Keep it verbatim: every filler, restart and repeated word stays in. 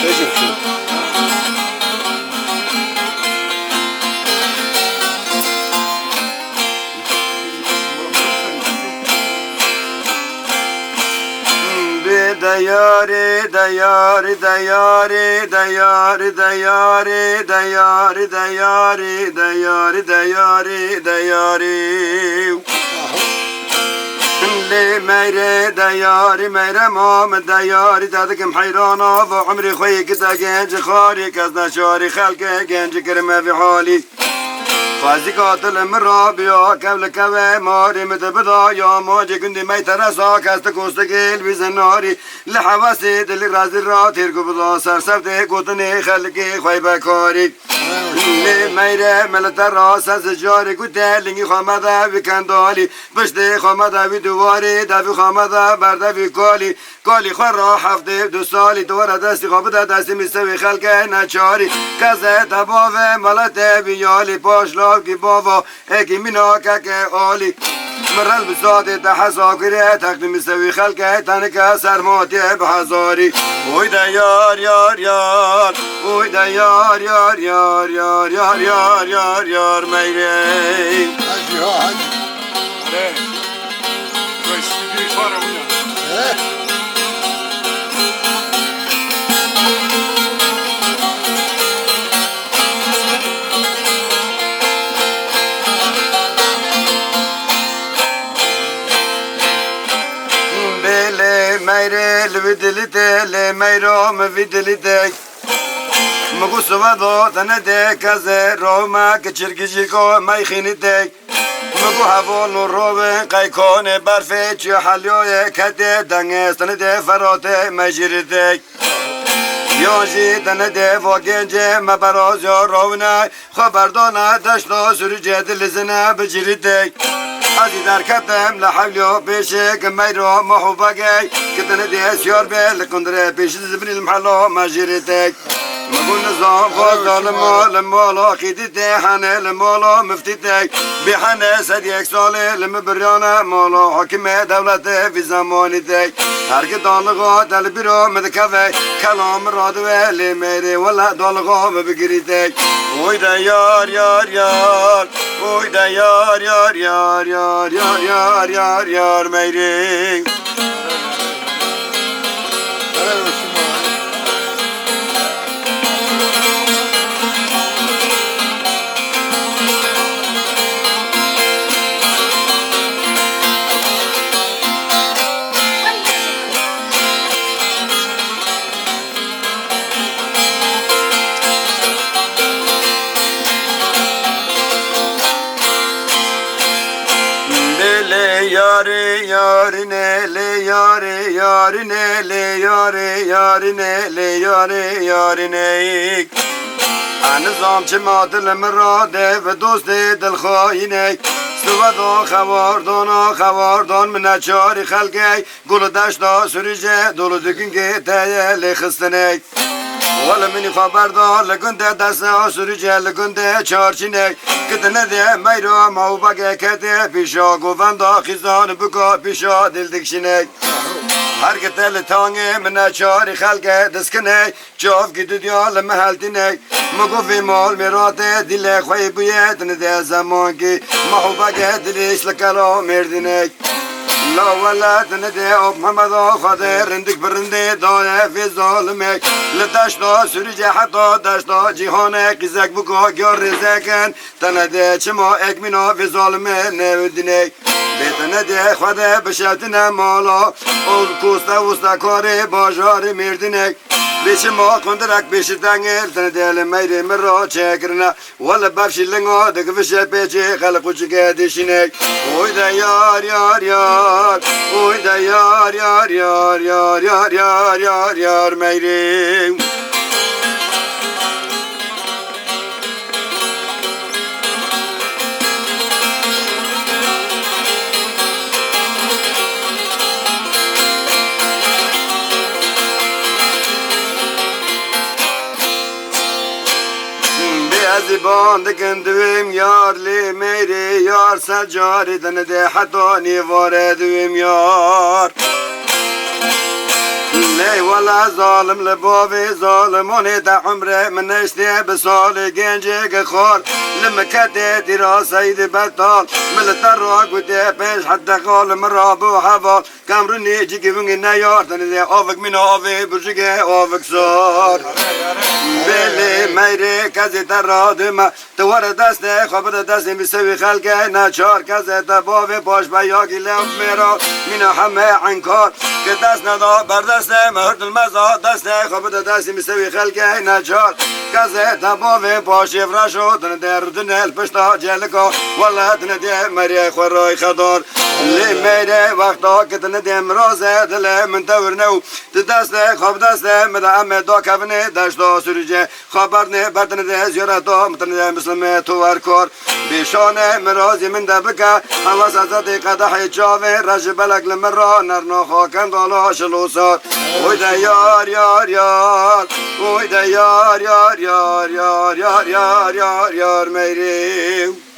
Bêjim çi? Bê deyarê, deyarê, deyarê, deyarê, deyarê, deyarê, deyarê, deyarê, deyarê, deyarê. Lê meyre deyarî, meyre ma min deyarî, dadikim heyrana, va umrê xwe yê gide genc xarî, kes neçarî xelke genc kirime vî halî. Xwezîka dil min rabiya, kev li keve marî, min di bida ya macê gundî meyteresa, kes di kostikê li wî zinarî, li hewesê dilî rezî ra têr ku bida ser serdê gotinê xelkê xwe bekarî. Lê meyre me li te rase zicarê gute, lingî xwe me de wî kendalî, piştê xwe me de wî duwarê, devî xwe me de berdevî kalî, kalî xwe ra heftê du salî, tu were destî xwe bide destî min sewê xelke neçarî, keze te bave mele te wî yalî, paş lavkî bava, ekî mîna keke alî. Min rel bi sadê te hesa kire, teqdîmî sewî xelke tenike sermatiyê bi hezarî. Oy de yar, yar, yar. Oy de yar, yar, yar, yar, yar, yar, yar, yar, meyrê. Hacı ya, hacı. He. Bê lê meyrê li wî dilî tê, lê meyra min vî dilî tê. Min got siweda te nedê kezê, ro me kiçilkî jî ko meyxînî tê. Min got hevalno rovin qeykanê berfê çi helyoyê ketê, dengê te nedê feratê mejîrî tê. Yan jî te nedê va gencê me berazya rawine, xwe berdane deşta Sirûcê dilizine bi cîrîtê. Ez î derketim li hewliya pêşê ki meyra mah û begey, ki te nedê siyar bê li kundirê pêşî zibirî li mehela me jîrîtê. Me got nizam va zalima li mala xîdî tê, hene li mala miftî tê. Bê hene sed yek salê li min biryane mala hakimê dewletê vî zemanî tê. Her ki daliga te li bîra min dikeve, kelam min radibe lê mêrê wele daliga min bigirî tê. Oy de yar, yar, yar. Oy de yar, yar, yar, meyrê. Lê lê yarê yarîne, lê yarê yarîne, lê yarê yarîne, lê yarê yarîne. Ez nizam çima dil min rade ve dostê dilxayîne. Siweda xewardana xewardan min neçarî xelkey. Gul deşta Sirûcê dolu dikingê te ye lê xistinê. Wele minî xwe berda li gundê desta Sirûcê li gundê çarçînê. Ki te nedê meyra ma û bagê ketê pîşa govenda xîzan bika pîşa dil dikşînê. Her ki te li tangê min neçarî xelkê diskinê. Çavkî didiya li min heltînê. Min got vê mal mêratê dîlê xwe yê bûye, tu nedê zemankî mah û bagê dilîş li kela Mêrdînê. La wele tu nedê ap Mehmeda Xwedê rindik bi rindê daye vê zalimê. Li deşta Sirûcê heta deşta Cîhanê qîzek bika gel rêzekin. Te nedê çima ekmîna vê zalimê newidinê. Bê te nedê Xwedê bişewtine mala. Ol koste wiste karê bajarê Mêrdînê. Bê çima qundirek pêşî dengê li tenê dê li meyrê min ra çêkirine. Wele bevşî linga digivişe pêçê xelq û çike dişîne. Oy de yar, yar, yar. Oy de yar, yar, yar, meyrê. Bê ez ê ban dikin diwêm yar, lê mêrê yar ser carê de nedê heta nêvare diwêm yar. Ey wele zalim li bavê zalimanê te umrê min neştê bi salê gencê xor. Li min ketê tîra seydî betal. Min li te ra gotê pênc heta qal min ra bû heval. Kamrûnê cîkî wingî neyar tenê dê avik mîna avê burjikê avik sar. Belê meyrê kezê te ra dime. Tu were destê xwe bide destê misewî xelkê neçar. Kezê te bavê paşbeyakî lew mêra mîna heme enkar. Ki dest neda berdestê me hurdil meza destê xwe bide destê misewî xelkê neçar. Kezê te bavê paşê viraşo dine dê rudine li pişta celika. Wele dine dê meriyê xwe ray xedar. Lê mêrê wexta ki dine dê miraze dilê min tewir ne û tu destê xwe bi destê min de em ê dakevinê deşta sürüce. Xwe berdinê bertinê dê ziyareta mitinê dê Muslimê tu wer kor. Bêşanê mirazî min de bike. Hewa sezatê qedehê çavê re ji belek li min ra nerna xwe kendala şil û sar. Oy de yar yar yar. Oy de yar yar yar yar yar yar yar yar meyrê.